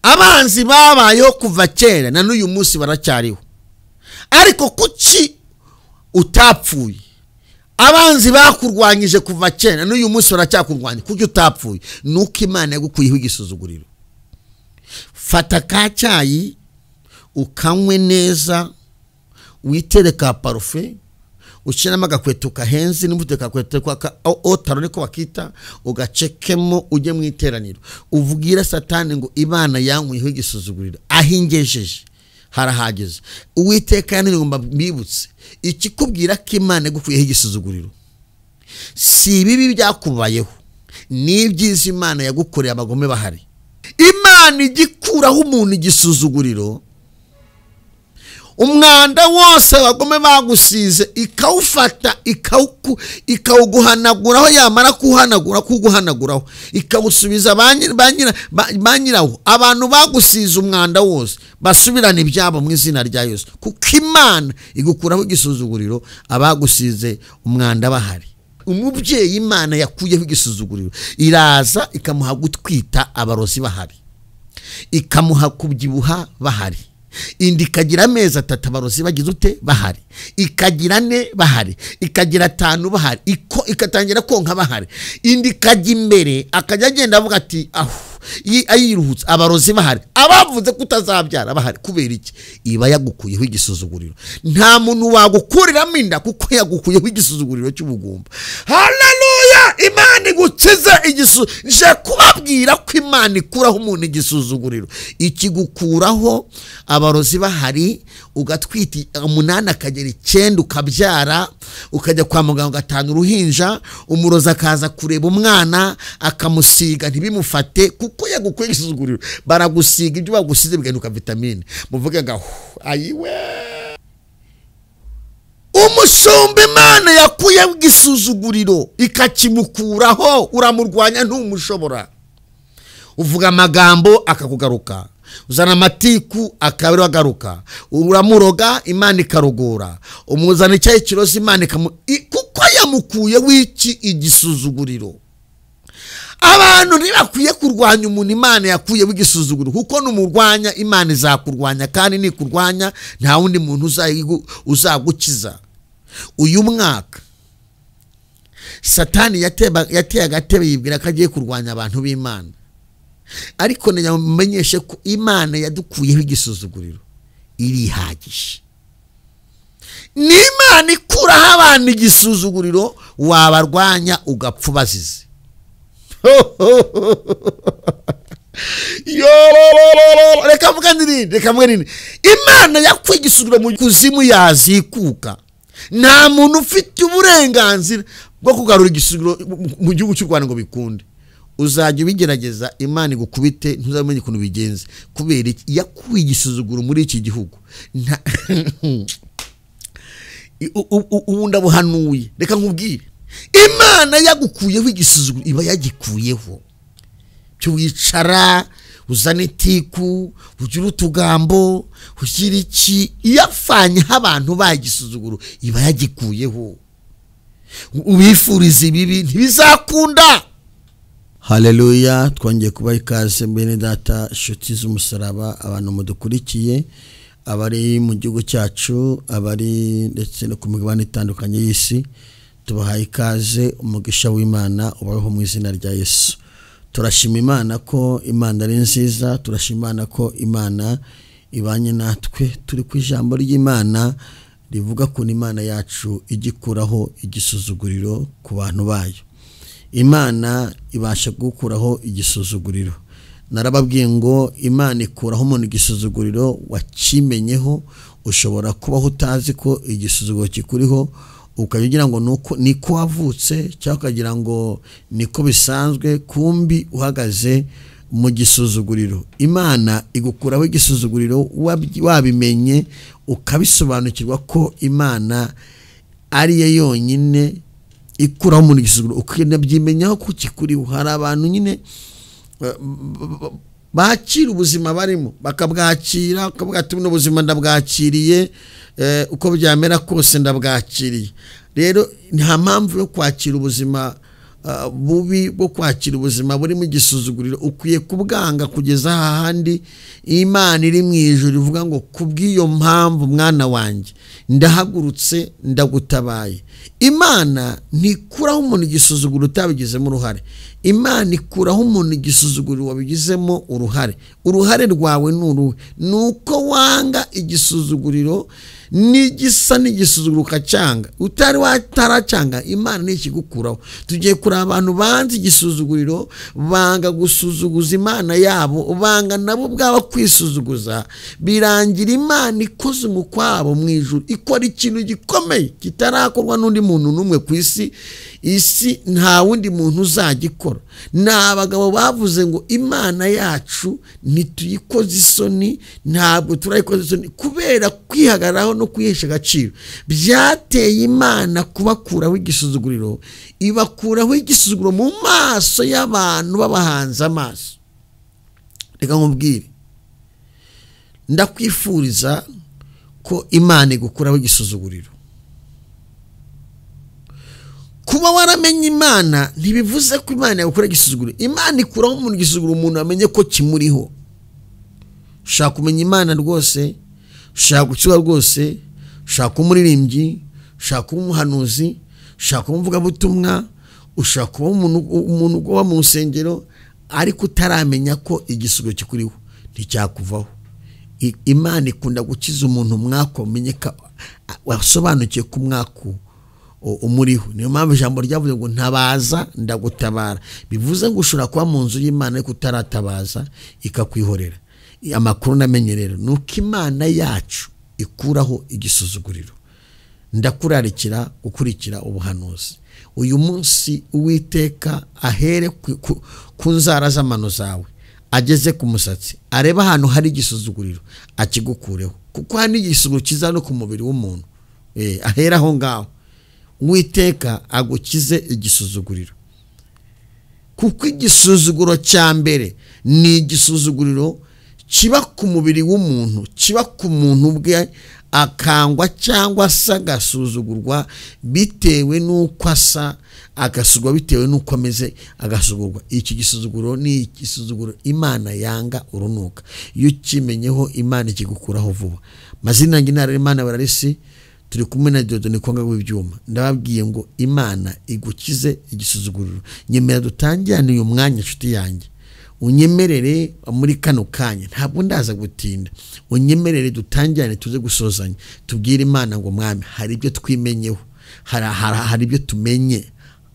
Abanzi babayeho kuva kera na n'uyu munsi baracyariho, ariko kuki utapfuye? Abanzi bakurwanyije kuva kera n'uyu munsi baracyakurwanya, kuki utapfuye? Nuko Imana yagukuyeho igisuzuguriro. Fata ka cyayi ukanywe neza, witere ka parufe, ushyiramo agakweto kahenze, n'imbuto kakweto ka otaro niko bakita, ugacekemo ujye mu iteraniro, uvugira Satani ngo Imana yankuyeho igisuzuguriro, ahingejeje harahageze. Uwiteka yanirumba mbibutse ikikubwira ko Imana yagukuyeho igisuzuguriro, si ibibi byakubayeho, n'ibyiza Imana yagukoreye abagome bahari. Imana igikuraho umuntu igisuzuguriro, umwanda wose abagome bagusize ikawufata, ikawuguhanaguraho, yamara kuhanagura kuguhanaguraho ikawusubiza ba nyirawo. Abantu bagusize umwanda wose basubirana ibyabo mu izina rya Yesu, kuko Imana igukuraho igisuzuguriro abagusize umwanda bahari. Umubyeyi Imana yakuyeho igisuzuguriro, iraza ikamuha gutwita abarozi bahari, ikamuha kubyibuha bahari, indi ikagira amezi 3 abarozi bagize ute bahari, ikagira 4 bahari, ikagira 5 bahari, ikatangira konka bahari, indi ikajya imbere akajya agenda avuga ati aho ayiruhutse, abarozi bahari, abavuze kutazabyara bahari. Kubera iki? Iba yagukuyeho igisuzuguriro. Nta muntu wagukuriramo inda kuko yagukuyeho igisuzuguriro cy'ubugumba. Haleluya! Imana igukize igisuzuguriro. Nje kubabwira ko Imana ikuraho umuntu igisuzuguriro, ikigukuraho abarozi bahari, ugatwita 8 akagera 9 ukabyara, ukajya kwa muganga ugatanga uruhinja, umurozi akaza kureba umwana akamusiga ntibimufate kuko yagukuye igisuzuguriro. Baragusiga ibyo bagusize bigahinduka vitamine. Muvuge ngo ayiwe. Umushumba Imana yakuye igisuzuguriro ikakimukuraho, uramurwanya ntumushobora. Uvuga amagambo akakugaruka, uzana amatiku akabagaruka, uramuroga Imana ikarogora, umuzana icyayi kirozi Imana kuko yamukuye wiki igisuzuguriro. Abantu ntibakwiye kurwanya umuntu Imana yakuye w'igisuzuguriro, kuko numurwanya Imana izakurwanya, kandi nikurwanya nta wundi muntu uzagukiza. Uyu mwaka Satani yateye agatebe yibwira ko agiye kurwanya abantu b'Imana, ariko namenyeshe ko Imana yadukuyeho igisuzuguriro irihagije. Ni Imana ikuraho abantu igisuzuguriro, wabarwanya ugapfa ubazize. Reka mvuga nirinde, reka mvuga nirinde. Imana yakuye igisuzuguriro mu kuzimu yazikuka. Nta muntu ufite uburenganzira bwo kugarura igisuzuguriro mu gihugu cy'u Rwanda ngo bikunde. Uzajya ubigerageza Imana igukubite, ntuzamenye ukuntu bigenze. Kubera iki? Yakuye igisuzuguro muri iki gihugu. Ubu ndabuhanuye, reka nkubwire, Imana yagukuyeho igisuzuguro iba yagikuyeho. Cyo wicara uzana itiku, ugira utugambo, ugira iki, yafanyeho abantu bagisuzuguro iba yagikuyeho. Ubifuriza ibibi ntibizakunda. Haleluya, twongeye kubaha ikaze bene data, inshuti z'umusaraba, abantu mudukurikiye, abari mu gihugu cyacu, abari ndetse no ku migabane itandukanye y'isi, tubahaye ikaze. Umugisha w'Imana ubaho mu izina rya Yesu. Turashima Imana ko Imana ari nziza, turashima Imana ko Imana ibanye natwe. Turi ku ijambo ry'Imana rivuga ko Imana yacu igikuraho igisuzuguriro ku bantu bayo. Imana ibasha gukuraho igisuzuguriro. Narababwiye ngo Imana ikuraho umuntu igisuzuguriro wakimenyeho. Ushobora kubaho utazi ko igisuzuguriro kikuriho, ukagira ngo nuko niko wavutse, cyangwa ukagira ngo niko bisanzwe, kumbi uhagaze mu gisuzuguriro. Imana igukuraho igisuzuguriro wabimenye, ukabisobanukirwa ko Imana ari yo yonyine ikuraho umuntu igisuzuguriro, ukanabyimenyaho ko kikuriho. Hari abantu nyine bakira ubuzima barimo, bakabwakira, ukavuga ati buno buzima ndabwakiriye, uko byamera kose ndabwakiriye. Rero nta mpamvu yo kwakira ubuzima bubi bwo kwakira ubuzima burimo igisuzuguriro ukwiye kubwanga kugeza ahandi Imana iri mu ijuru ivuga ngo kubw'iyo mpamvu mwana wanjye ndahagurutse ndagutabaye. Imana ntikuraho umuntu igisuzuguriro utabigizemo uruhare. Imana ikuraho umuntu igisuzuguriro wabigizemo uruhare. Uruhare rwawe ni uruhe? Ni uko wanga igisuzuguriro n'igisa n'igisuzuguriro ukacyanga. Utari wataracanga Imana ntikigukuraho. Tugiye kuri abantu banze igisuzuguriro, banga gusuzuguza Imana yabo, banga nabo ubwabo kwisuzuguza, birangira Imana ikoze umukwabo mu ijuru, ikora ikintu gikomeye kitarakorwa n'undi muntu n'umwe ku isi. Isi nta wundi muntu uzagikora. Ni abagabo bavuze ngo Imana yacu ntituyikoze isoni, ntabwo turayikoze isoni, kubera kwihagararaho no kwihesha agaciro. Byateye Imana kubakuraho igisuzuguriro, ibakuraho igisuzuguriro mu maso y'abantu babahanze amaso. Reka nkubwire, ndakwifuriza ko Imana igukuraho igisuzuguriro. Kuba waramenye Imana ntibivuze ko Imana yagukura igisuzuguriro. Imana ikuraho umuntu igisuzuguriro umuntu amenye ko kimuriho. Ushaka kumenya Imana rwose, ushaka gukizwa rwose, ushaka umuririmbyi, ushaka umuhanuzi, ushaka umuvugabutumwa, ushaka kuba umuntu uba mu rusengero, ariko utaramenya ko igisuzuguriro kikuriho nticyakuvaho. Imana ikunda gukiza umuntu umwaka umenyeka wasobanukiwe ku mwaka umuriho. Niyo mpamvu ijambo ryavuze ngo ntabaza ndagutabara. Bivuze ngo ushobora kuba mu nzu y'Imana ariko utaratabaza ikakwihorera. Amakuru namenye rero nuko Imana yacu ikuraho igisuzuguriro. Ndakurarikira gukurikira ubuhanuzi. Uyu munsi Uwiteka ahere ku nzara z'amano zawe, ageze ku musatsi, areba ahantu hari igisuzuguriro akigukureho, kuko hari n'igisuzuguriro kiza no ku mubiri w'umuntu. Ahera aho ngaho Uwiteka agukize igisuzuguriro. Kuko igisuzuguro cya mbere ni igisuzuguriro kiba ku mubiri w'umuntu, kiba ku muntu ubwe, akangwa cyangwa se agasuzugurwa bitewe n'uko asa, agasuzugurwa bitewe n'uko ameze, agasuzugurwa. Iki gisuzuguro ni igisuzuguro Imana yanga urunuka. Iyo ukimenyeho Imana ikigukuraho vuba. Mazina yanjye ni Imana Bararisi, turi kumwe na Dieudonné Konga w'ibyuma. Ndababwiye ngo Imana igukize igisuzuguriro. Nyemera dutangirane uyu mwanya nshuti yanjye, unyemerere muri kano kanya, ntabwo ndaza gutinda. Unyemerere dutangirane tuze gusozanya, tubwire Imana ngo mwami hari ibyo twimenyeho, hari ibyo tumenye,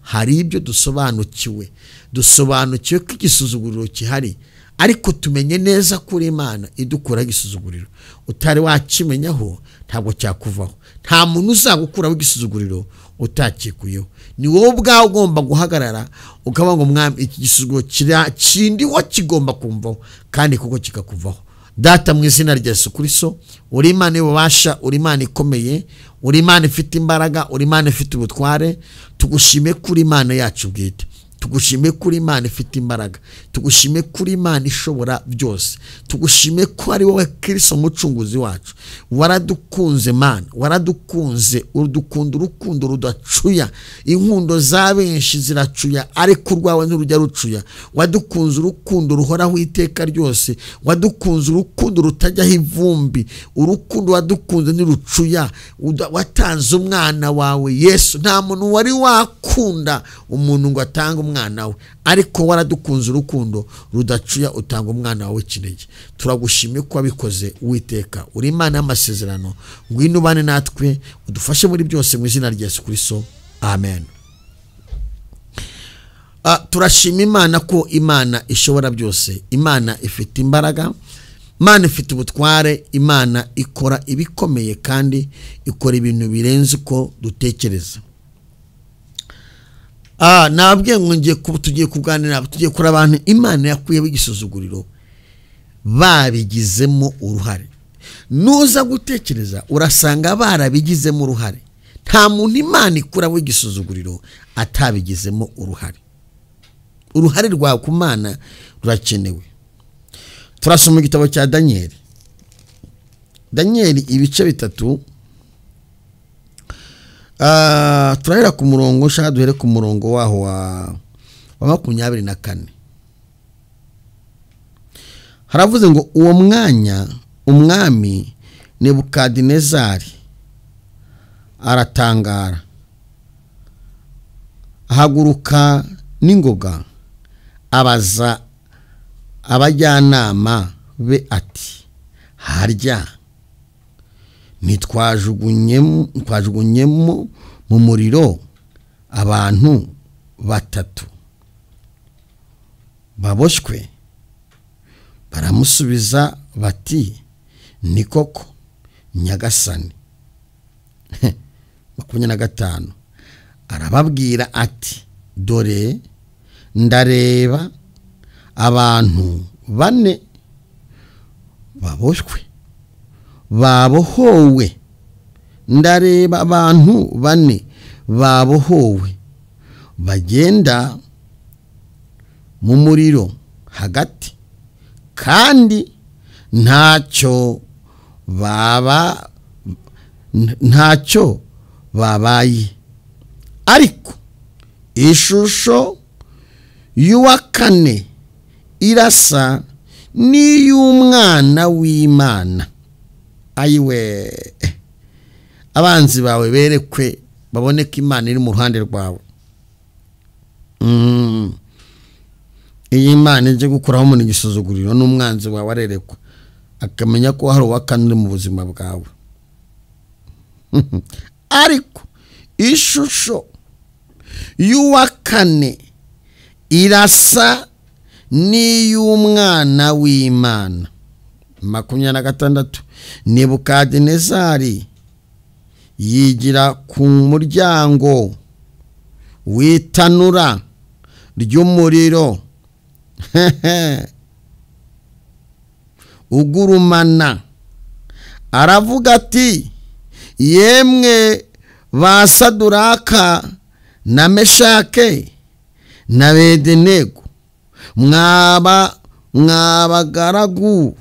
hari ibyo dusobanukiwe. Dusobanukiwe ko igisuzuguriro kihari, ariko tumenye neza kuri Imana idukura igisuzuguriro. Utari wakimenyaho ntabwo cyakuvaho. Nta muntu uzagukuraho igisuzuguriro utakikuyeho. Ni wowe ubwawe ugomba guhagarara ukaba ngo mwami iki gisuzuguriro kindiho kigomba kumvaho, kandi kuko kikakuvaho. Data mu izina rya Yesu Kristo, uri Imana y'ububasha, uri Imana ikomeye, uri Imana ifite imbaraga, uri Imana ifite ubutware. Tugushime kuri Imana yacu bwite, tugushime kuri Imana ifite imbaraga, tugushime kuri Imana ishobora byose, tugushime ko ari wowe Kristo mucunguzi wacu. Waradukunze Mana, waradukunze, udukunda urukundo rudacuya. Inkundo za benshi ziracuya, ariko urwawe ntirujya rucuya. Wadukunze urukundo ruhoraho iteka ryose, wadukunze urukundo rutajyaho ivumbi, urukundo wadukunze ntirucuya. Watanze umwana wawe Yesu. Nta muntu wari wakunda umuntu ngo atange umwana we, ariko waradukunze urukundo rudacuya, utanga umwana wawe kinege. Turagushimye ko wabikoze Uwiteka, uri Imana y'amasezerano. Ngwino ubane natwe, udufashe muri byose mu izina rya Yesu Kristo, amen. Turashima Imana ko Imana ishobora byose, Imana ifite imbaraga, Imana ifite ubutware, Imana ikora ibikomeye kandi ikora ibintu birenze uko dutekereza. Nabwiye ngo ngiye tugiye kuganira, tugiye kuri abantu Imana yakuyeho igisuzuguriro babigizemo uruhare. Nuza gutekereza urasanga barabigizemo uruhare. Nta muntu Imana ikuraho igisuzuguriro atabigizemo uruhare. Uruhare rwawe ku Mana rurakenewe. Turasoma igitabo cya Daniel. Daniel ibice 3. Turahera ku murongo, nshaka duhere ku murongo waho wa 24. Haravuze ngo uwo mwanya umwami Nebukadinezari aratangara, ahaguruka n'ingoga, abaza abajyanama be ati harya ntitwajugunyemo mu muriro abantu batatu baboshywe? Baramusubiza bati ni koko nyagasani. 25 arababwira ati dore ndareba abantu bane baboshywe, babohowe, ndareba abantu bane babohowe bagenda mu muriro hagati, kandi ntacyo babaye, ariko ishusho y'uwa kane irasa n'iy'umwana w'Imana. Ayiwe, abanzi bawe berekwe baboneka Imana iri mu ruhande rwawe. Iyi Imana ije gukuraho umuntu igisuzuguriro n'umwanzi wawe arerekwa, akamenya ko hari uwa kane uri mu buzima bwawe. Ariko ishusho y'uwa kane irasa n'iy'umwana w'Imana. 26 Nebukadinezari yigira ku muryango w'itanura ry'umuriro ugurumana, aravuga ati yemwe ba Saduraka na Meshake na Abedenego, mwabagaragu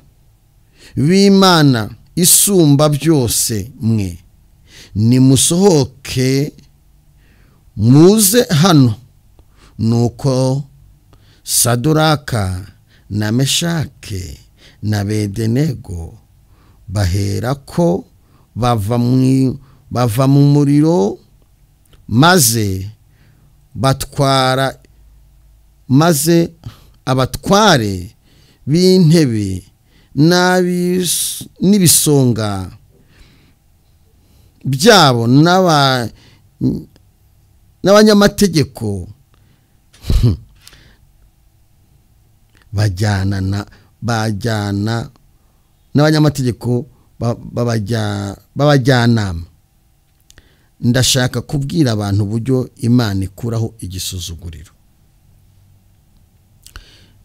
b'Imana isumba byose mwe, nimusohoke muze hano. Nuko Saduraka na Meshake na Abedenego baherako bava mu muriro, maze abatware b'intebe n'ibisonga byabo n'abanyamategeko bajyana n'abanyamategeko b'abajyanama. Ndashaka kubwira abantu uburyo Imana ikuraho igisuzuguriro.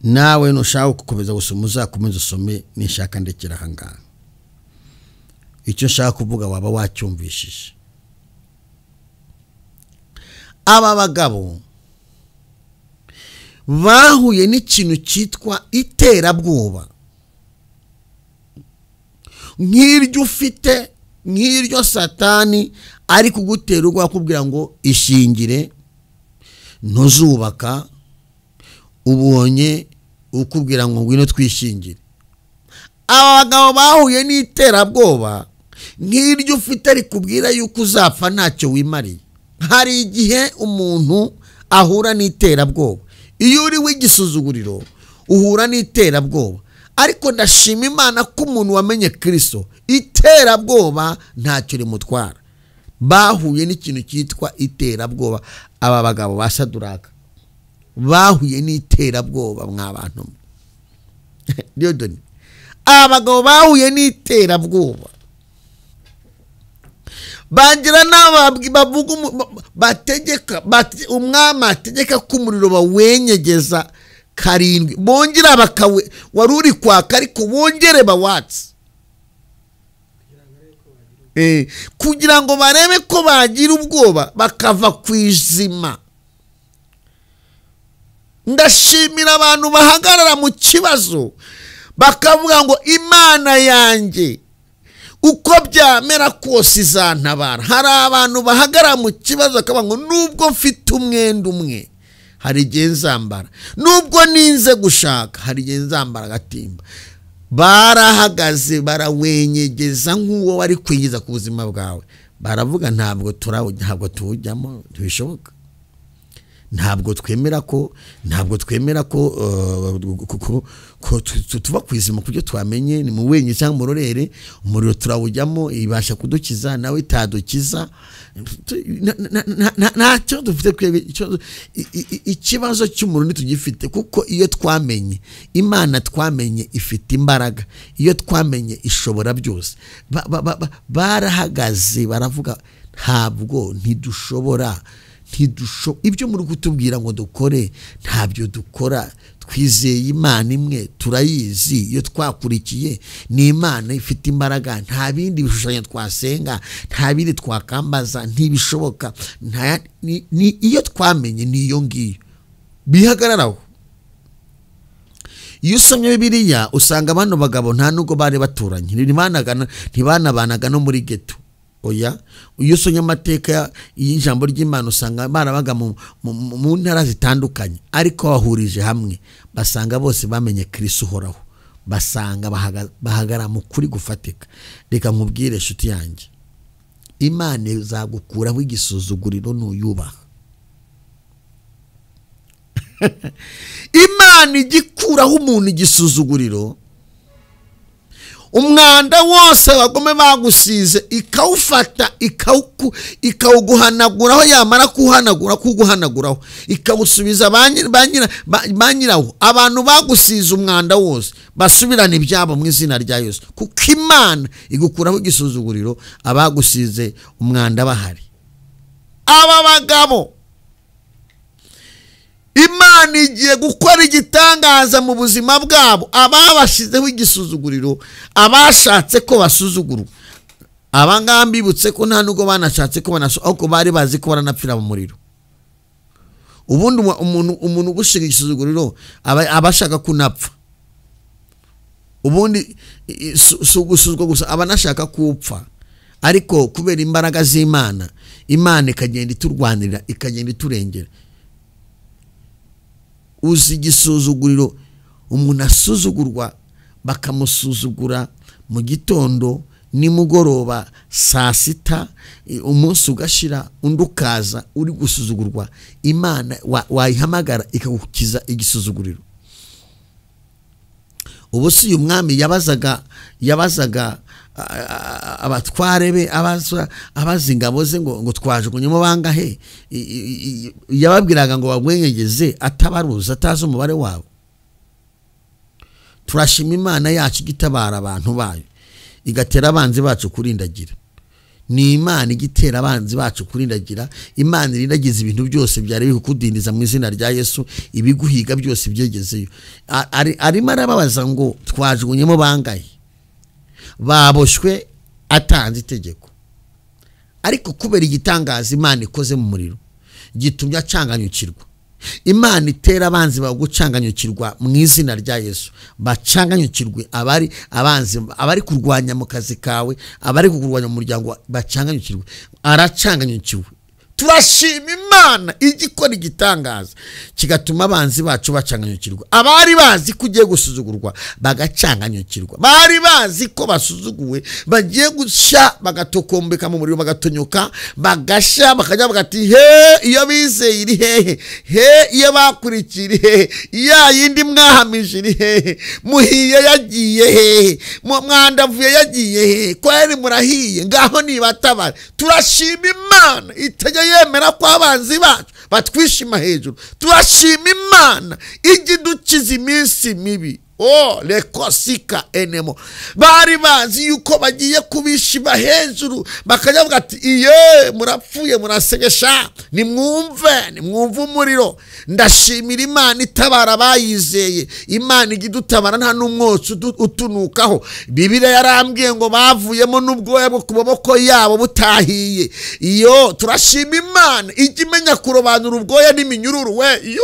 Nawe nushaka gukomeza gusoma uzakomeze usome, nishaka ndekera aha ngaha. Icyo nshaka kuvuga waba wacyumvishije. Aba bagabo bahuye n'ikintu cyitwa iterabwoba, nk'iryo ufite, nk'iryo Satani ari kugutera ubwoba akubwira ngo ishingire ntuzubaka, ubonye ukubwira ngo ngwino twishingire. Aba bagabo bahuye n'iterabwoba nk'iryo ufite rikubwira yuko uzapfa ntacyo wimariye. Hari igihe umuntu ahura n'iterabwoba. Iyo uri w'igisuzuguriro uhura n'iterabwoba, ariko ndashima Imana ko umuntu wamenye Kristo iterabwoba ntacyo rimutwara. Bahuye n'ikintu cyitwa iterabwoba. Aba bagabo ba Saduraka bahuye n'iterabwoba mwabantu. Dieudonné, aba bagabo bahuye n'iterabwoba, bagira n'ababwi bavuga bategeka umwami ategeka ko umuriro bawenyegeza 7, bongera bakawe wari uri kwaka ariko bongere bawatse kugira ngo barebe ko bagira ubwoba bakava ku izima. Ndashimira abantu bahagarara mu kibazo bakavuga ngo Imana yanjye Uko byamera kose izantabara. Hari abantu bahagara mu kibazo akavuga ngo nubwo mfite umwenda umwe hari igihe nzambara, nubwo ninze gushaka hari igihe nzambara agatimba. Barahagaze barawenyegeza nk'uwo wari kwinjiza ku buzima bwawe, baravuga ntabwo tuwujyamo, ntibishoboka, ntabwo twemera ko tuba ku izima kubyo twamenye ni mu wenye cyangwa mu rorere, umuriro turawujyamo, ibasha kudukiza nawe itadukiza. Ntacyo dufite twebwe, ikibazo cy'umuriro ntitugifite, kuko iyo twamenye Imana, twamenye ifite imbaraga, iyo twamenye ishobora byose. Barahagaze baravuga ntabwo ntidushobora, ibyo muri kutubwira ngo dukore ntabyo dukora, twizeye Imana imwe, turayizi, iyo twakurikiye ni Imana ifite imbaraga, nta bindi bishushanyo twasenga, nta bindi twakambaza, ntibishoboka. Iyo twamenye niyo ngiyo bihagararaho. Iyo usomye Bibiliya usanga bano bagabo nta nubwo bari baturanye, ntibanabanaga no muri ghetto. Oya, iyo usomye amateka y'ijambo ry'Imana usanga barabaga mu ntara zitandukanye, ariko bahurije hamwe basanga bose bamenye Kristo uhoraho, basanga bahagara mu kuri gufatika. Reka nkubwire nshuti yanjye, Imana izagukuraho igisuzuguriro nuyubaha. Imana igikuraho umuntu igisuzuguriro, umwanda wose abagome bagusize ikawufata, ikawuguhanaguraho, yamara kuhanagura kuguhanaguraho ikawusubiza ba nyirawo. Abantu bagusize umwanda wose basubirana ibyabo mu izina rya Yesu, kuko Imana igukuraho igisuzuguriro abagusize umwanda bahari. Aba bagabo Imana igiye gukora igitangaza mu buzima bwabo, ababashizeho igisuzuguriro, abashatse ko basuzugurwa. Abangamba bibutse ko nta nubwo banashatse ko ahubwo bari bazi ko baranapfira mu muriro. Ubundi umuntu ugushiga igisuzuguriro aba ashaka kunapfa. Ubundi si ugusuzugurwa gusa, aba anashaka kupfa. Ariko kubera imbaraga z'Imana, Imana ikagenda iturwanirira, ikagenda iturengera. Uzi igisuzuguriro, umuntu asuzugurwa bakamusuzugura mu gitondo, nimugoroba, saa sita, umunsi ugashira undi ukaza uri gusuzugurwa. Imana wayihamagara ikagukiza igisuzuguriro. Ubu si uyu mwami yabazaga abatware be, abaza ingabo ze ngo twajugunyemo bangahe, yababwiraga ngo bagwenyegeze atabaruza, atazi umubare wabo. Turashima Imana yacu igitabara abantu bayo, igatera abanzi bacu kurindagira. Ni Imana igitera abanzi bacu kurindagira. Imana irindagiza ibintu byose byari bikudindiza mu izina rya Yesu, ibiguhiga byose byegezeyo. Arimo arababaza ngo twajugunyemo bangahe, baboshwe atanze itegeko. Ariko kubera igitangaza Imana ikoze mu muriro gitumye acanganyukirwa. Imana itera abanzi bagucanganyukirwa mu izina rya Yesu, bacanganyukirwe abari abanzi, abari kurwanya mu kazi kawe, abari kukurwanya mu muryango, bacanganyukirwe. Aracanganyukiwe. Turashima Imana igikora igitangaza kigatuma abanzi bacu bacanganyukirwa. Abari bazi ko ugiye gusuzugurwa bagacanganyukirwa, bari bazi ko basuzuguwe bagiye gusha bagatokombeka mu muriro, bagatonyoka, bagasha, bakajya bagati he, iyo bizeye iri hehe, he iyo bakurikiye iri hehe, ya yindi mwahamije iri hehe, muhiye yagiye hehe, mwandavuye yagiye hehe, kweri murahiye, ngaho nibatabara. Turashima Imana itajya yemera ko abanzi bacu batwishima hejuru. Turashima Imana ijya idukiza iminsi mibi. Oh, lekosika enemo. Bari bazi yuko bagiye kubishima hejuru, bakajya bavuga ati iye murapfuye murasegesha, nimwumve, nimwumve umuriro. Ndashimira Imana itabara abayizeye. Imana ijya idutabara nta n'umwotsi utunukaho. Bibiliya yarambwiye ngo bavuyemo n'ubwoya bwo ku maboko yabo butahiye. Iyo turashima Imana ijya imenya kurobanura ubwoya n'iminyururu we. Yo,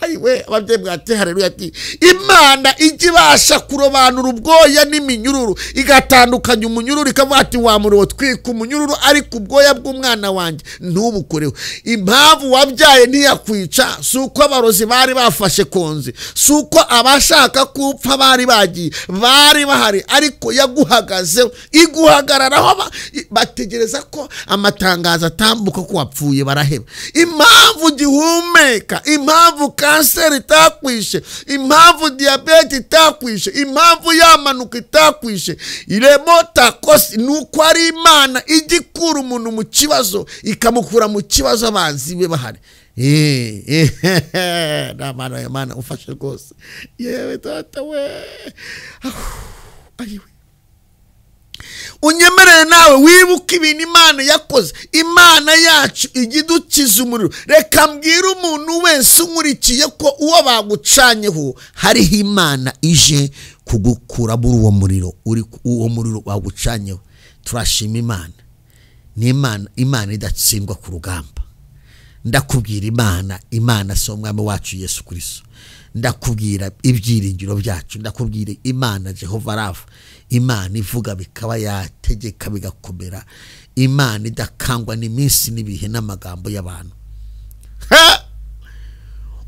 ayiwe ababyeyi bwate haleluya ati Imana ijya ibasha kurobanura ubwoya n'iminyururu, igatandukanya umunyururu, ikavuga ati wa muriro twika umunyururu, ariko ubwoya bw'umwana wanjye ntubukoreho. Impamvu wabyaye ntiyakwica si uko abarozi bari bafashe konzi, si uko abashaka kupfa bari bagiye, bari bahari, ariko yaguhagazeho, iguhagararaho. Bategereza ko amatangazo atambuka ko wapfuye, baraheba. Impamvu gihumeka, impamvu kanseri itakwishe, impamvu diyabete itakwishe, impamvu yamanuka itakwishe, iremotakosi, nuko ari Imana ijya ikura umuntu mu kibazo, ikamukura mu kibazo abanzi be bahari. Mana Mana ufashe rwose, yewe data we, ayiwe. Unyemerere nawe wibuke ibintu Imana yakoze. Imana yacu ijya idukiza umuriro. Reka mbwire umuntu wese unkurikiye ko uwo bagucanyeho hariho Imana ije kugukura muri uwo muriro, uri uwo muriro bagucanyeho. Turashima Imana, ni Imana, Imana idatsindwa ku rugamba. Ndakubwira Imana, Imana si umwami wacu Yesu Kristo. Ndakubwira ibyiringiro byacu, ndakubwira Imana Jehova Rafa, Imana ivuga bikaba, yategeka bigakomera, Imana idakangwa n'iminsi n'ibihe n'amagambo y'abantu.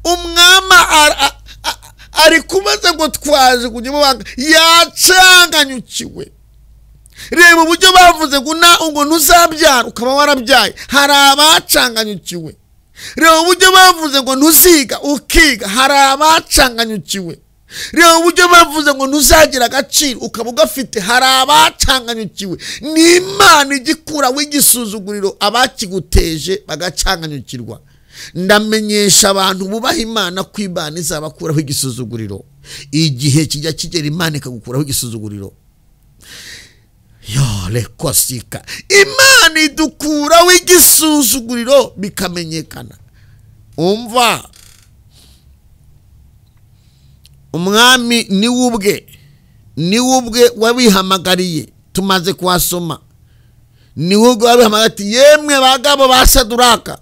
Umwami ari kumaze ngo twaje kujya mubanga, yacanganyukiwe. Reba uburyo bavuze ngo ngo ntuzabyara ukaba warabyaye, hari abacanganyukiwe. Reba uburyo bavuze ngo ntuziga ukiga, hari abacanganyukiwe. Reba uburyo bavuze ngo ntuzagira agaciro ukaba ugafite, hari abacanganyukiwe. Ni Imana igikura w'igisuzuguriro abakiguteje bagacanganyukirwa. Ndamenyesha abantu bubaha Imana ko Imana izabakuraho igisuzuguriro. Igihe kijya kigera Imana ikagukuraho igisuzuguriro. Yo lekosika, Imana idukuraho igisuzuguriro bikamenyekana. Umva, umwami ni ubwe wabihamagariye, tumaze kuhasoma. Ni ubwe wabihamagariye ati yemwe bagabo ba Saduraka,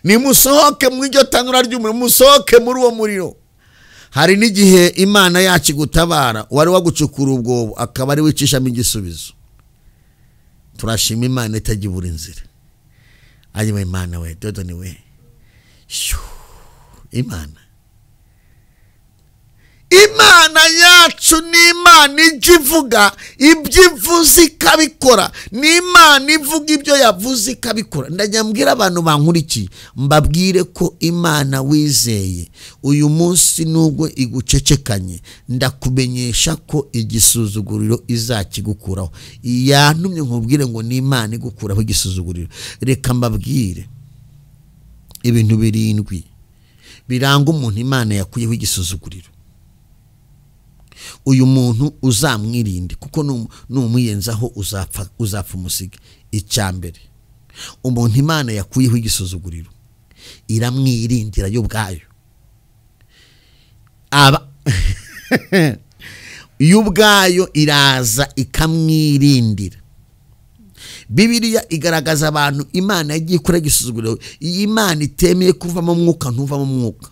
nimusohoke mu iryo tanura ry'umuriro, musohoke muri uwo muriro. Hari n'igihe Imana yacu igutabara, wari wagucukura ubwobo akaba ari wicishamo igisubizo. Turashima Imana itagibura inzira. Ayiwe Imana we, dodo ni we. Imana, Imana yacu ni Imana ijya ivuga ibyo ivuze ikabikora, ni Imana ivuga ibyo yavuze ikabikora. Ndajya mbwira abantu bankurikiye, mbabwire ko Imana wizeye uyu munsi nubwo igucecekanye, ndakumenyesha ko igisuzuguriro izakigukuraho. Yantumye nkubwire ngo ni Imana igukuraho igisuzuguriro. Reka mbabwire ibintu 7 biranga umuntu Imana yakuyeho igisuzuguriro. Uyu muntu uzamwirinde, kuko numuyenzaho uzapfa umusige. Icyambere, umuntu Imana yakuyeho igisuzuguriro iramwirindira yo ubwayo. Aba yo ubwayo iraza ikamwirindira. Bibiliya igaragaza abantu Imana yagiye ikora igisuzuguriro. Iyi Imana itemeye kuvamo umwuka, ntuvamo umwuka.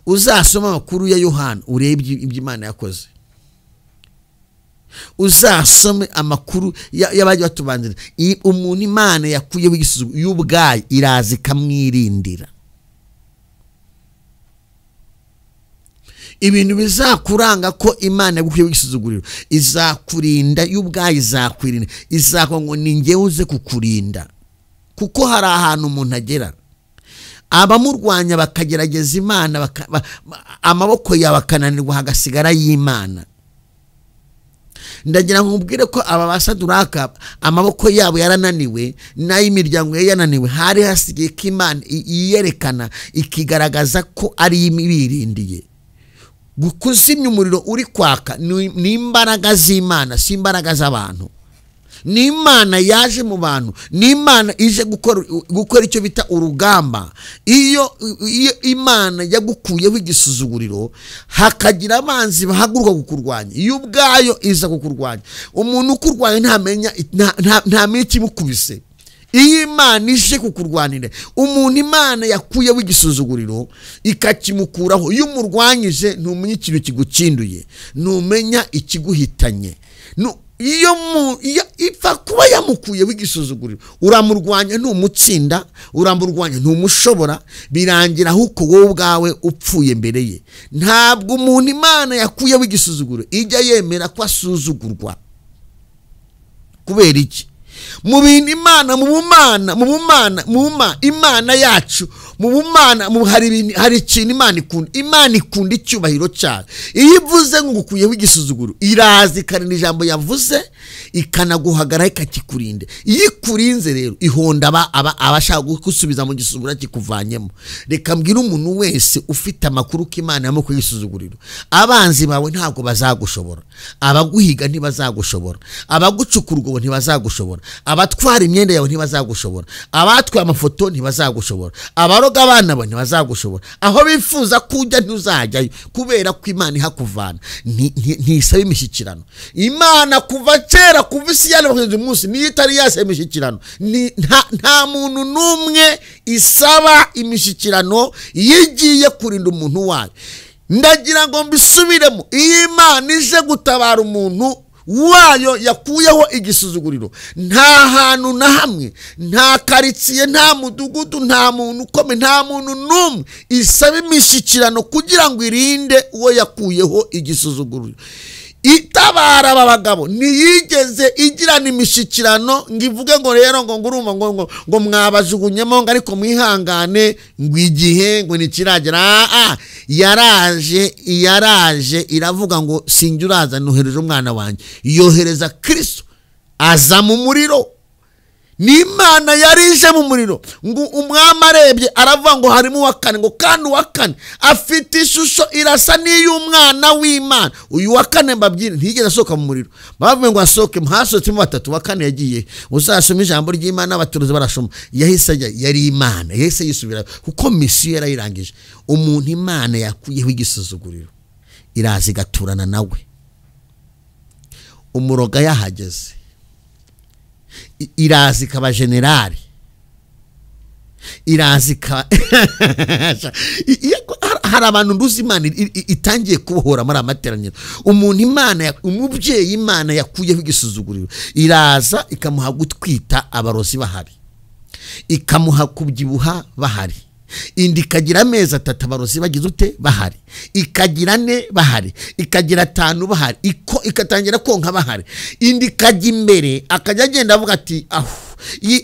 Uzasoma amakuru ya Yohana urebe ibyo Imana yakoze. Uzasome amakuru y'abajya batubanzira. Umuntu Imana yakuyeho igisuzuguriro y'ubwayo iraza ikamwirindira. Ibintu bizakuranga ko Imana yagukuyeho igisuzuguriro, izakurinda y'ubwayo, izakwirinda, izakwa ngo ni njyewe uze kukurinda. Kuko hari ahantu umuntu agera abamurwanya bakagerageza Imana, amaboko yawe akananirwa, hagasigara y'Imana. Ndagira ngo nkubwire ko aba basaduraka amaboko yabo yarananiwe, n'ay'imiryango yananiwe, hari hasigaye ko Imana iyerekana ikigaragaza ko ari imibirindiye. Kuzimya umuriro uri kwaka ni imbaraga z'Imana, si imbaraga z'abantu. Ni Imana yaje mu bantu, ni Imana ije gukora icyo bita urugamba. Iyo Imana yagukuyeho igisuzuguriro, hakagira abanzi bahaguruka kukurwanya, iyo ubwayo iza kukurwanya. Umuntu ukurwanya ntamenya ikimukubise. Iyo Imana ije kukurwanira, umuntu Imana yakuyeho igisuzuguriro ikakimukuraho, iyo umurwanyije ntumenya ikintu kigukinduye, ntumenya ikiguhitanye. Iyo ipfa kuba yamukuyeho igisuzuguriro, uramurwanya ntumutsinda, uramurwanya ntumushobora, birangira ahubwo wowe ubwawe upfuye mbere ye. Ntabwo umuntu Imana yakuyeho igisuzuguriro ijya yemera ko asuzugurwa. Kubera iki? Mu bintu Imana, mu bumana, mu bumana, mu Imana yacu, mu bumana, hari ikintu Imana ikunda. Imana ikunda icyubahiro cyayo. Iyo ivuze ngo ngukuyeho igisuzuguro, iraza ikarinda ijambo yavuze, ikanaguhagara ikakikurinda. Iyo ikurinze rero ihonda abashaka gusubiza mu gisuzuguro kikuvanyemo. Reka mbwire umuntu wese ufite amakuru ko Imana yamukuye igisuzuguriro, abanzi bawe ntabwo bazagushobora, abaguhiga ntibazagushobora, abagucukura urwobo ntibazagushobora, abatwara imyenda yawe ntibazagushobora, abatwaye amafoto ntibazagushobora, abaroga abana bawe ntibazagushobora. Aho bifuza kujya ntuzajyayo, kubera ko Imana ihakuvana. Ntisaba imishyikirano. Imana kuva kera, kuva isi yaremwa kugeza uyu munsi, niyo itari yasaba imishyikirano. Nta muntu n'umwe isaba imishyikirano iyo igiye kurinda umuntu wayo. Ndagira ngo mbisubiremo, iyo Imana ije gutabara umuntu wayo yakuyeho igisuzuguriro, nta hantu na hamwe, nta karitsiye, nta mudugudu, nta muntu ukome, nta muntu n'umwe isaba imishyikirano kugira ngo irinde uwo yakuyeho igisuzuguriro. Itabara aba bagabo ntiyigeze igirana imishyikirano ngo ivuge ngo rero ngo ngurumva ngo ngo mwabajugunyemo ngo ariko mwihangane ngo igihe ngo nikiragera. Yaraje iravuga ngo sinjye uraza, nohereje umwana wanjye. Yohereza Kristo aza mu muriro. Ni Imana yarije mu muriro. Ngo umwami arebye aravuga ngo harimo uwa kane, ngo kandi uwa kane afite ishusho irasa n'iy'umwana w'Imana. Uyu wa kane mbabwire ntiyigeze asohoka mu muriro. Bavuye ngo asohoke, hasohotsemo batatu, uwa kane yagiye. Uzasoma ijambo ry'Imana abaturuzi barashoma. Yahise ajya, yari Imana, yahise yisubira kuko misiyo yarayirangije. Umuntu Imana yakuyeho igisuzuguriro iraza igaturana nawe. Umuroga yahageze, iraza ikaba generali, iraza ikaba hari abantu nduzi Imana itangiye kubohora muri amateraniro. Umuntu Imana, umubyeyi Imana yakuyeho igisuzuguriro, iraza ikamuha gutwita abarozi bahari, ikamuha kubyibuha bahari, indi ikagira amezi 3 abarozi bagize ute bahari, ikagira 4 bahari, ikagira 5 bahari, ikatangira konka bahari, indi ikajya imbere akajya agenda avuga ati aho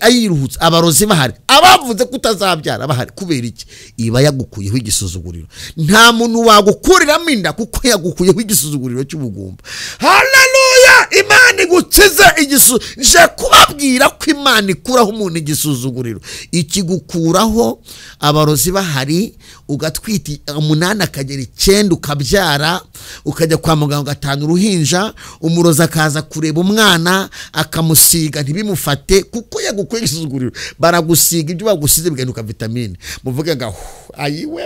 ayiruhutse, abarozi bahari, abavuze kutazabyara bahari. Kubera iki? Iba yagukuyeho igisuzuguriro. Nta muntu wagukuriramo inda kuko yagukuyeho igisuzuguriro cy'ubugumba. Haleluya! Imana igukize igisuzuguriro. Nje kubabwira ko Imana ikuraho umuntu igisuzuguriro, ikigukuraho abarozi bahari, ugatwita 8 akagera 9 ukabyara, ukajya kwa muganga ugatanga uruhinja, umurozi akaza kureba umwana akamusiga ntibimufate kuko yagukuye igisuzuguriro. Baragusiga ibyo bagusize bigahinduka vitamine. Muvuge ngo ayiwe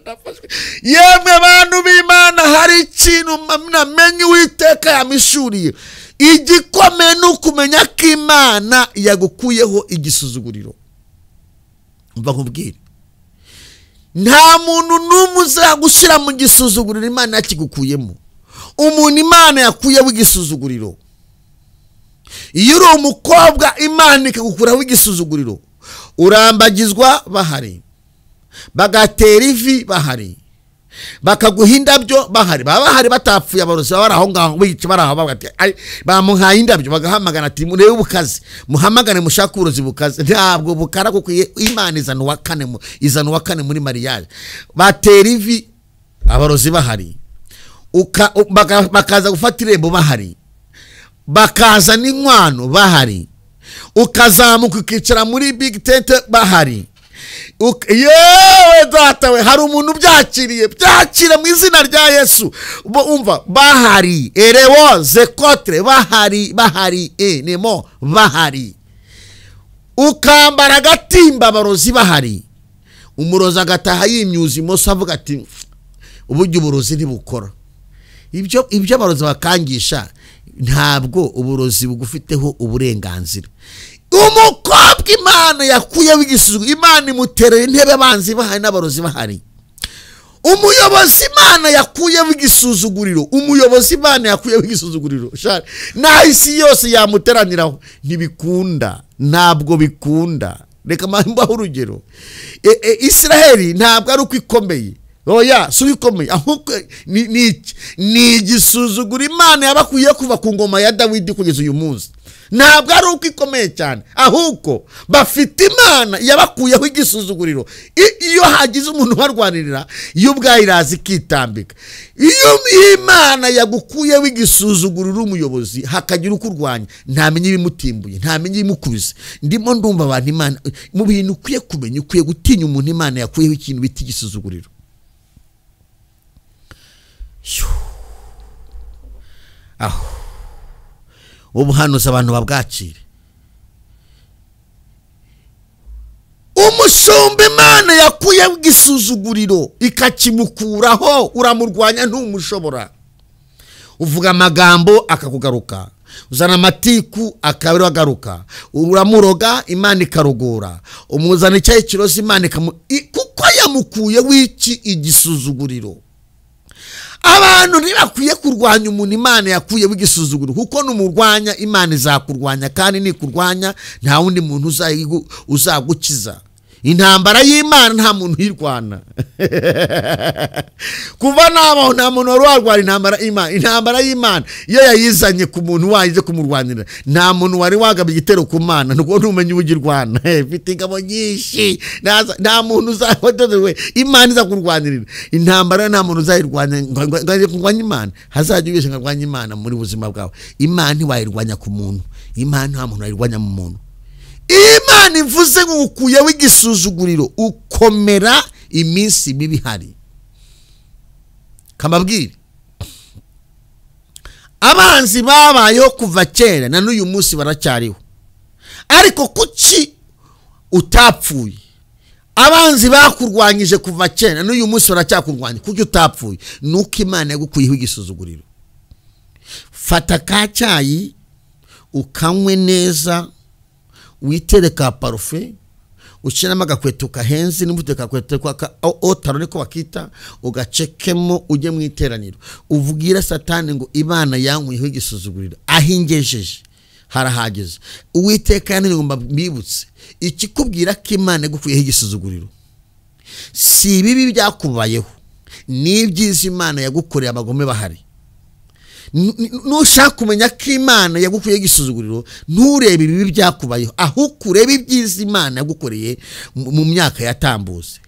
nafashwe. Yemwe bantu b'Imana, hari ikintu namenye Uwiteka yamishuriye igikomeye, ni ukumenya ko Imana yagukuyeho igisuzuguriro. Mva nkubwire, nta muntu n'umwe uzagushyira mu gisuzuguriro Imana yakigukuyemo. Umuntu Imana yakuyeho igisuzuguriro, iyo uri umukobwa Imana ikagukuraho igisuzuguriro, urambagizwa bahari, bagatera ivi bahari, bakaguha indabyo bahari, baba bahari batapfuye, abarozi baba bari aho ngaho bica, bari aho bavuga ati bamuhaye indabyo, bagahamagana ati murebe ubukazi, muhamagane mushake uburozi bukaze. Ntabwo bukara kuko Imana izana uwa kane, izana uwa kane muri mariage. Batera ivi abarozi bahari, bakaza gufata irembo bahari, bakaza n'inkwano bahari, ukazamuka ukicara muri big tent bahari. Yewe data we, hari umuntu byakiriye, byakira mu izina rya Yesu. Umva bahari, erewo zekotre bahari, bahari nemo bahari. Ukambara agatimba abarozi bahari, umurozi agataha yimyuza imoso avuga ati uburyo uburozi ntibukora. Ibyo abarozi bakangisha, ntabwo uburozi bugufiteho uburenganzira. Umukobwa Imana yakuyeho igisuzuguriro, Imana imuterera intebe abanzi bahari n'abarozi bahari. Umuyobozi Imana yakuyeho igisuzuguriro, umuyobozi Imana yakuyeho igisuzuguriro, naho isi yose yamuteraniraho ntibikunda, ntabwo bikunda. Reka mbahe urugero. Israheli ntabwo ari uko ikomeye, oya si uko ikomeye, ahubwo ni igisuzuguro Imana yabakuye kuva ku ngoma ya Dawidi kugeza uyu munsi. Ntabwo ari uko ikomeye cyane, ahubwo bafite Imana yabakuyeho igisuzuguriro. Iyo hagize umuntu ubarwanirira, iyo ubwayo iraza ikitambika. Iyo Imana yagukuyeho igisuzuguriro umuyobozi hakagira ukurwanya, ntamenye ibimutimbuye, ntamenye ibimukubise. Ndimo ndumva abantu Imana mu bintu ukwiye kumenya, ukwiye gutinya umuntu Imana yakuyeho ikintu bita igisuzuguriro. Aho ubuhanuzi abantu babwakire. Umushumba Imana yakuyeho igisuzuguriro ikakimukuraho, uramurwanya ntumushobora. Uvuga amagambo akakugaruka, uzana amatiku akabiri agaruka, uramuroga Imana ikarogora, umuzana icyayi kirozi Imana kuko yamukuyeho iki igisuzuguriro. Abantu ntibakwiye kurwanya umuntu Imana yakuyeho igisuzuguriro, kuko numurwanya Imana izakurwanya, kandi nikurwanya nta wundi muntu uzagukiza. Intambara y'Imana nta muntu uyirwana. Kuva nabaho nta muntu wari warwara intambara y'Imana. Intambara y'Imana iyo yayizanye ku muntu wayize kumurwanira, nta muntu wari wagaba igitero ku Mana, nuko ntumenye ubugirwana. Mfite ingabo nyinshi, nta muntu uzahodowe, Imana izakurwanirira. Intambara nta muntu uzayirwanya ngo kurwanya Imana. Hazajya ubesha ngo arwanye Imana muri buzima bwawe. Imana ntiwayirwanya ku muntu, Imana nta muntu wayirwanya mu muntu. Imana ivuze ngo ukuyeho igisuzuguriro, ukomera iminsi mibi ihari. Kamabwire, abanzi babayeho kuva kera na n'uyu munsi baracyariho, ariko kuki utapfuye? Abanzi bakurwanyije kuva kera n'uyu munsi baracyakurwanya, kuki utapfuye? Nuko Imana yagukuyeho igisuzuguriro. Fata ka cyayi ukanywe neza, witere ka parufe, ushyiramo agakweto kahenze, n'imbuto kakweto kwa otaro niko bakita, ugacekemo ujye mu iteraniro, ubwira Satani ngo Imana yankuyeho igisuzuguriro, ahingejeje harahageze. Uwiteka yantumye ngo mbibutse ikikubwira ko Imana yagukuyeho igisuzuguriro, si ibibi byakubayeho, ni ibyiza Imana yagukoreye abagome bahari. Nushaka kumenya ko Imana yagukuyeho igisuzuguriro, nturebe ibibi byakubayeho, ahubwo urebe ibyiza Imana yagukoreye mu myaka yatambutse.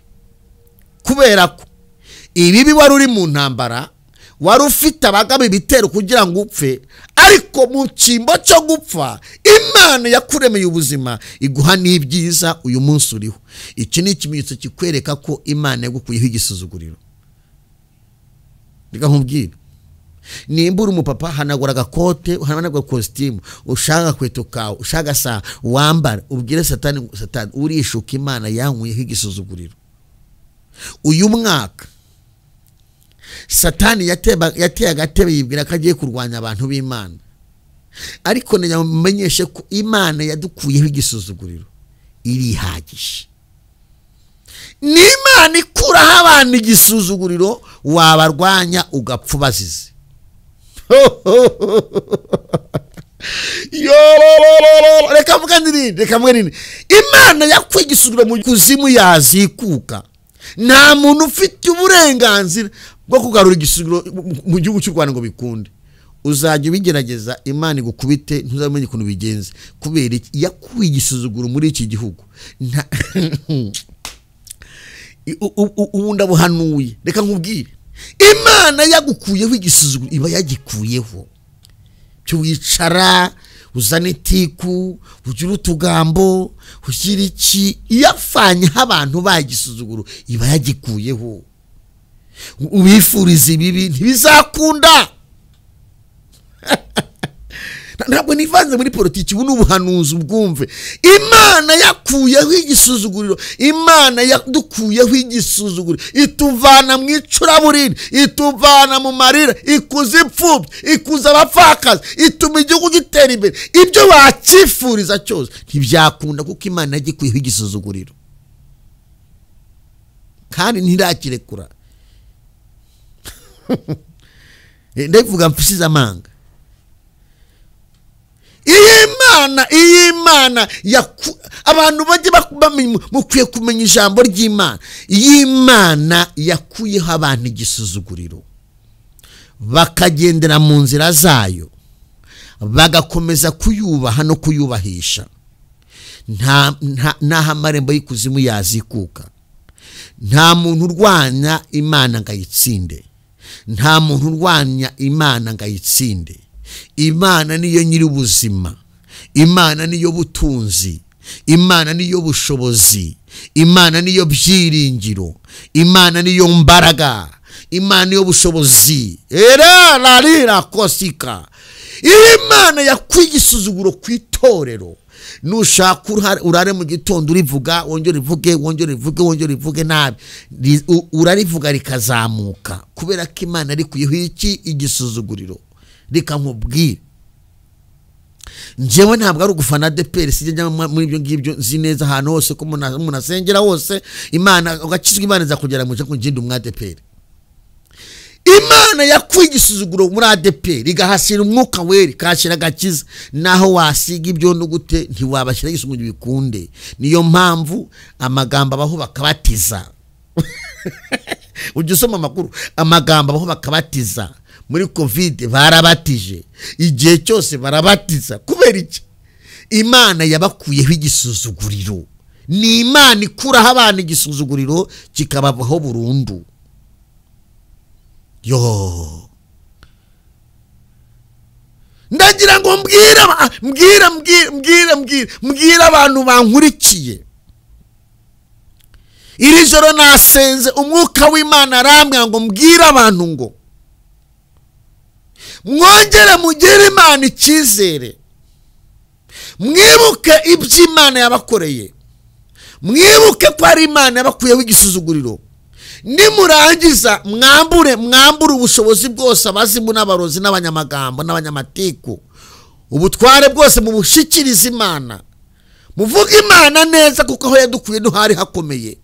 Kubera ko ibibi wari uri mu ntambara, wari ufite abagabo ibitero kugira ngo upfe, ariko mu cyimbo cyo gupfa Imana yakuremeye ubuzima iguha n'ibyiza uyu munsi uriho. Iki ni ikimenyetso kikwereka ko Imana yagukuyeho igisuzuguriro. Reka nkubwire, nimba uri umupapa, hanagura agakote, hanagura kositimu, ushaka kweto kawe, ushaka saa wambara, ubwire Satani, Satani urishuka, Imana yankuyeho igisuzuguriro. Uyu mwaka Satani yateye agatebe yibwira ko agiye kurwanya abantu b'Imana, ariko namenyeshe ko Imana yadukuyeho igisuzuguriro irihagije. Ni Imana ikuraho abantu igisuzuguriro, wabarwanya ugapfa ubazize. Reka mvuga n'irindi, reka mvuga n'irindi. Imana yakuye igisuzuguriro mu kuzimu yazikuka. Nta muntu ufite uburenganzira bwo kugarura igisuzuguriro mu gihugu cy'u Rwanda ngo bikunde. Uzajya ubigerageza Imana igukubite, ntuzamenye ukuntu bigenze. Kubera iki? Yakuye igisuzuguriro muri iki gihugu. Ubu ndabuhanuye, reka nkubwire, Imana yagukuyeho igisuzuguriro iba yagikuyeho. Cyo wicara uzana itiku, ugira utugambo, ugira iki, yafanyeho abantu bagisuzuguro iba yagikuyeho. Ubifuriza ibibi ntibizakunda. Ntabwo nivanze muri politiki, ubu ni ubuhanuzi ubwumve. Imana yakuyeho igisuzuguriro, Imana yadukuyeho igisuzuguriro, ituvana mu icuraburindi, ituvana mu marira, ikuza imfubyi, ikuza abapfakazi, ituma igihugu gitera imbere. Ibyo wakifuriza cyose ntibyakunda kuko Imana yagikuyeho igisuzuguriro, kandi ntirakirekura. Ndavuga mfisize amanga. Iyi Imana abantu bajye bamenya, mukwiye kumenya ijambo ry'Imana. Iyi Imana yakuyeho abantu igisuzuguriro, bakagendera mu nzira zayo, bagakomeza kuyubaha no kuyubahisha. Nta amarembo y'ikuzimu yazikuka. Nta muntu urwanya Imana ngo ayitsinde. Nta muntu urwanya Imana ngo ayitsinde. Imana niyo nyiri ubuzima, Imana niyo butunzi, Imana niyo bushobozi, Imana niyo byiringiro, Imana niyo mbaraga, Imana niyo bushobozi. Era larira kosika. Imana yakwigisuzuguro ku itorero. Nushaka urare mu gitondo urivuga, wongere uvuge, wongere uvuge, wongere uvuge nabi, urarivuga rikazamuka, kubera ko Imana arikuyeho iki igisuzuguriro. Reka nkubwire, njyewe ntabwo ari ugufana ADEPR, sijya muri ibyo ngibyo, nzi neza ahantu hose ko umuntu asengera hose Imana ugakizwa, Imana iza kugera mu cyo ngende umwa ADEPR. Imana yakuye igisuzuguro muri ADEPR, igahasira umwuka wera, ikahashyira agakiza. Naho wasiga ibyo n'ugute ntiwabashyira igisuzuguro bikunde. Niyo mpamvu amagambo abaho bakabatiza. Ujya usoma amakuru, amagambo abaho bakabatiza. Muri Covid barabatije, igihe cyose barabatiza. Kubera iki? Imana yabakuyeho igisuzuguriro. Ni Imana ikuraho abana igisuzuguriro kikababaho burundu. Yo, ndagira ngo mbwira mbwira mbwira mbwira mbwira abantu bankurikiye. Iri joro nasenze umwuka w'Imana arambwira ngo mbwira abantu ngo mwongere mugire Imana icyizere, mwibuke ibyo Imana yabakoreye, mwibuke ko ari Imana yabakuyeho igisuzuguriro. Nimurangiza mwambure ubushobozi bwose abazimu n'abarozi n'abanyamagambo n'abanyamatiku, ubutware bwose mubushikirize Imana, muvuge Imana neza, kuko aho yadukuye ntuhari hakomeye.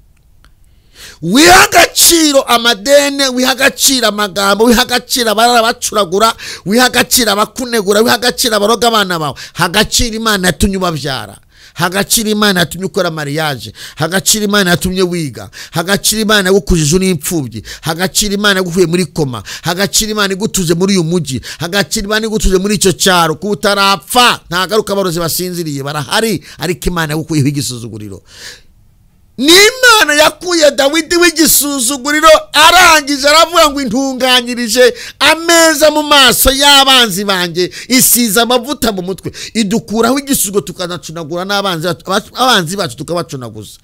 Wiha agaciro amadene, wiha agaciro amagambo, wiha agaciro abarara bacuragura, wiha agaciro abakunegura, wiha agaciro abaroga abana bawe. Hagaciro Imana yatumye ubabyara, hagaciro Imana yatumye ukora mariage, hagaciro Imana yatumye wiga, hagaciro Imana yagukujije uri imfubyi, hagaciro Imana yagukuye muri koma, hagaciro Imana igutuje muri uyu mujyi, hagaciro Imana igutuje muri icyo cyaro. Kuba utarapfa ntagaruka, abarozi basinziriye barahari, ariko Imana yagukuyeho igisuzuguriro. Ni Imana yakuye Dawidi w'igisuzuguriro, arangije aravuga ngo intunganyirije ameza mu maso y'abanzi banjye, isize amavuta mu mutwe, idukuraho igisuzuguro tukanacunagura n'abanzi bacu tukabacunaguza.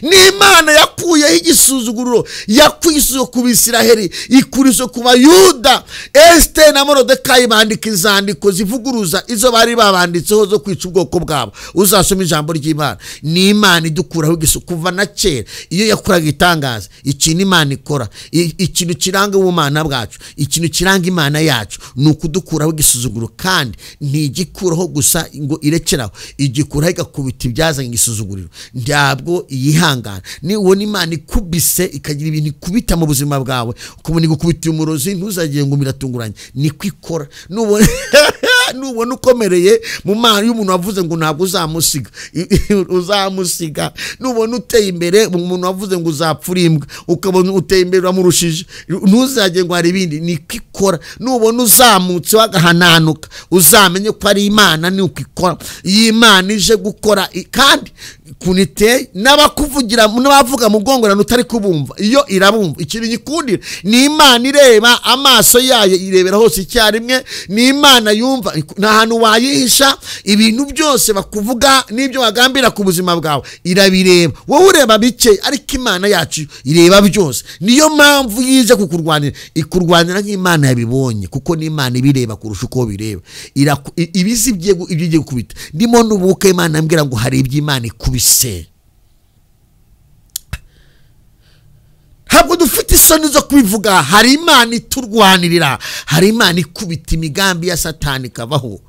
Ni Imana yakuyeho igisuzuguriro, yakuye isuzuguro ku Bisiraheli, ikurizo ku Bayuda. Esiteri na Morodekayi bandika inzandiko zivuguruza izo bari babanditseho zo kwica ubwoko bwabo. Uzasoma ijambo ry'Imana. Ni Imana idukuraho igisuzuguro kuva na kera. Iyo yakoraga itangaza, ikintu Imana ikora, ikintu kiranga ubumana bwacu, ikintu kiranga Imana yacu, ni ukudukuraho igisuzuguro. Kandi ntigikuraho gusa ngo irekeraho, igikuraho igakubita ibyazanye igisuzuguriro. Ntabwo yihangana. Ni ubona Imana ikubise ikagira ibintu ikubita mu buzima bwawe, ukabona igukubitiye umurozi, ntuzagiye ngo biratunguranye. Niko ikora. Nubona ukomereye mu mana y'umuntu wavuze ngo ntabwo uzamusiga, uzamusiga. Nubona uteye imbere umuntu wavuze ngo uzapfura imbwa, ukabona uteye imbere uramurushije, ntuzagiye ngo hari ibindi. Niko ikora. Nubona uzamutse wagahananuka, uzamenye ko ari Imana. Niko ikora. Iyi Imana ije gukora, kandi kunite n'abakuvugira n'abavuga mu bwongorano utari kubumva, iyo irabumva. Ikintu gikundira ni Imana ireba, amaso yayo irebera hose icyarimwe. Ni Imana yumva. Nta hantu wayihisha. Ibintu byose bakuvuga n'ibyo wagambira ku buzima bwawe irabireba. Wowe ureba bike, ariko Imana yacu ireba byose. Niyo mpamvu yije kukurwanira, ikurwanira nk'Imana yabibonye, kuko n'Imana ibireba kurusha uko bireba. Ibizi ibyo igiye gukubita. Ndimo nubuka Imana ambwira ngo hari iby'Imana ikubise. Ntabwo dufite isoni zo kubivuga. Hari Imana iturwanirira, hari Imana ikubita imigambi ya Satani ikavaho.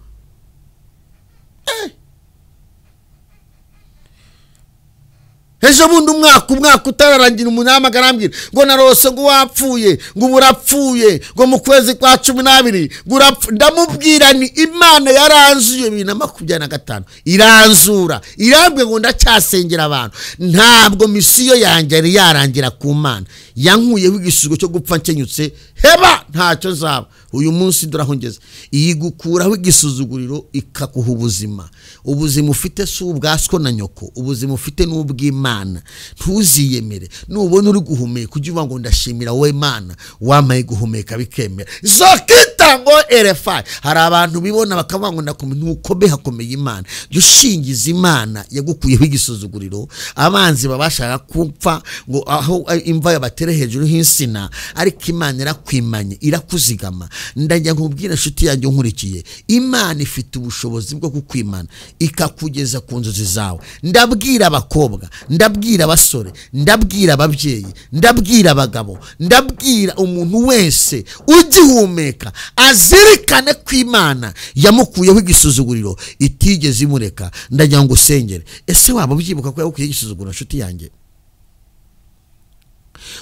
Ejo bundi umwaka utararangira, umunama arambwira ngo narose ngo wapfuye, ngo urapfuye, ngo mu kwezi kwa 12 ngo urapfu. Ndamubwira ni Imana yaranzuye 2025 iranzura, irambwe ngo ndacyasengera abantu. Ntabwo misiyo yanjye yari yarangira ku Mana. Yankuyeho igisubizo cyo gupfa nkenyutse, heba ntacyo nzaba. Uyu munsi ndorahongeza. Iyigukuraho igisuzuguriro ikakuha ubuzima. Ubuzima ufite si ubwaswo na nyoko, ubuzima ufite n'ubw'Imana. Ntuziyemere. Nubona uri guhumeka ujye uvuga ngo ndashimira wowe Mana wampaye guhumeka bikemera. Zokita ngo RFI. Hari abantu bibona bakavuga ngo ndakomeye, ntukome, hakomeye Imana. Jya ushingiza Imana yagukuyeho igisuzuguriro. Abanzi babashaka kupfa ngo aho imva yabatere hejuru h'insina, ariko Imana irakwimanye, irakuzigama. Ndajya nkubwira inshuti yanjye nkurikiye, Imana ifite ubushobozi bwo kukwimana ikakugeza ku nzozi zawe. Ndabwira abakobwa, ndabwira abasore, ndabwira ababyeyi, ndabwira abagabo, ndabwira umuntu wese ugihumeka azirikane ko Imana yamukuyeho igisuzuguriro itigeze imureka. Ndajya ngo usengere. Ese waba ubyibuka ko yagukuyeho igisuzuguriro nshuti yanjye?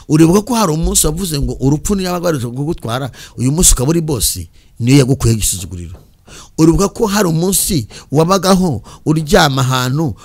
Uribuka ko hari umunsi wavuze ngo urupfu niyabagarutse kugutwara, uyu munsi ukaba uri bosi, niyo yagukuyeho igisuzuguriro. Uribuka ko hari umunsi wabagaho uryama ahantu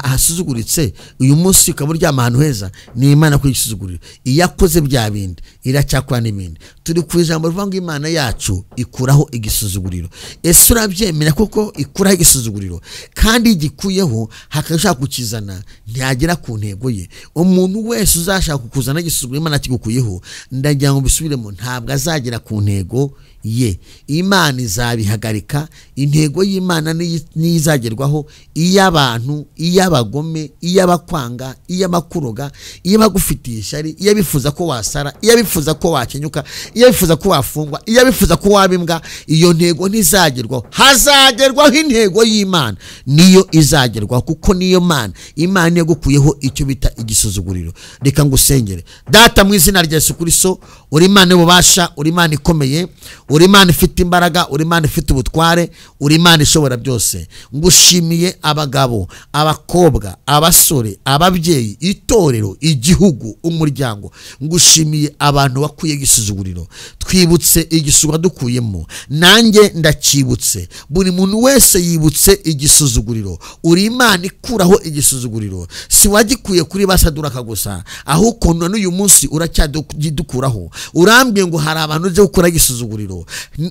hasuzuguritse, uyu munsi ukaba uryama ahantu heza, ni Imana kuri igisuzuguriro. Iyo akoze bya bindi iracyakora n'ibindi. Turi ku ijambo rivuga ngo Imana yacu ikuraho igisuzuguriro. Ese urabyemera koko ikuraho igisuzuguriro? Kandi igikuyeho hakashaka kukizana ntiyagera ku ntego ye. Umuntu wese uzashaka kukuzana igisuzuguriro Imana kigukuyeho, ndagira ngo bisubiremo, ntabwo azagera ku ntego ye. Imana izabihagarika. Intego y'Imana niyizagerwaho, iy'abantu, iy'abagome, iy'abakwanga, iy'abakuroga, iy'abagufitiye ishyari, iyabifuza ko wasara, iyabifuza ko wakenyuka, iyabifuza ko wafungwa, iyabifuza ko wabimbwa, iyo ntego ntizagerwaho. Hazagerwaho intego y'Imana, niyo izagerwaho, kuko niyo Mana. Imana yagukuyeho icyo bita igisuzuguriro. Reka ngusengere. Data, mu izina rya Yesu Kristo, uri Imana y'ububasha, uri Imana ikomeye, uri Imana ifite imbaraga, uri Imana ifite ubutware, uri Imana ishobora byose. Ngushimiye abagabo, abakobwa, abasore, ababyeyi, itorero, igihugu, umuryango. Ngushimiye abantu bakuye igisuzuguriro. Twibutse igisuzuguriro dukuyemo, nanjye ndakibutse. Buri muntu wese yibutse igisuzuguriro. Uri Imana ikuraho igisuzuguriro. Si wagikuye kuri basaduraka gusa, ahubwo n'uyu munsi uracyadukuraho. Urambwiye ngo hari abantu uje gukura igisuzuguriro.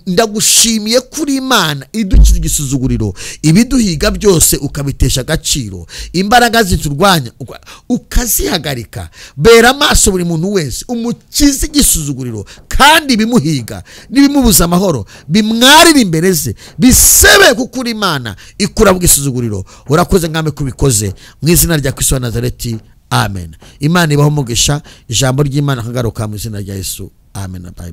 Ndagushimiye kuri Imana idukiza igisuzuguriro, ibiduhiga byose ukabitesha agaciro, imbaraga ziturwanya ukazihagarika. Bera amaso buri muntu wese, umukize igisuzuguriro, kandi bimuhiga nibimubuza amahoro bimwarira imbere ze, bisebe kuko uri Imana ikura igisuzuguriro. Urakoze mwami kubikoze, mu izina rya Kristo wa Nazareti, amen. Imana ibaho umugisha. Ijambo ry'Imana akagaruka mu izina rya Yesu, amen. Bye.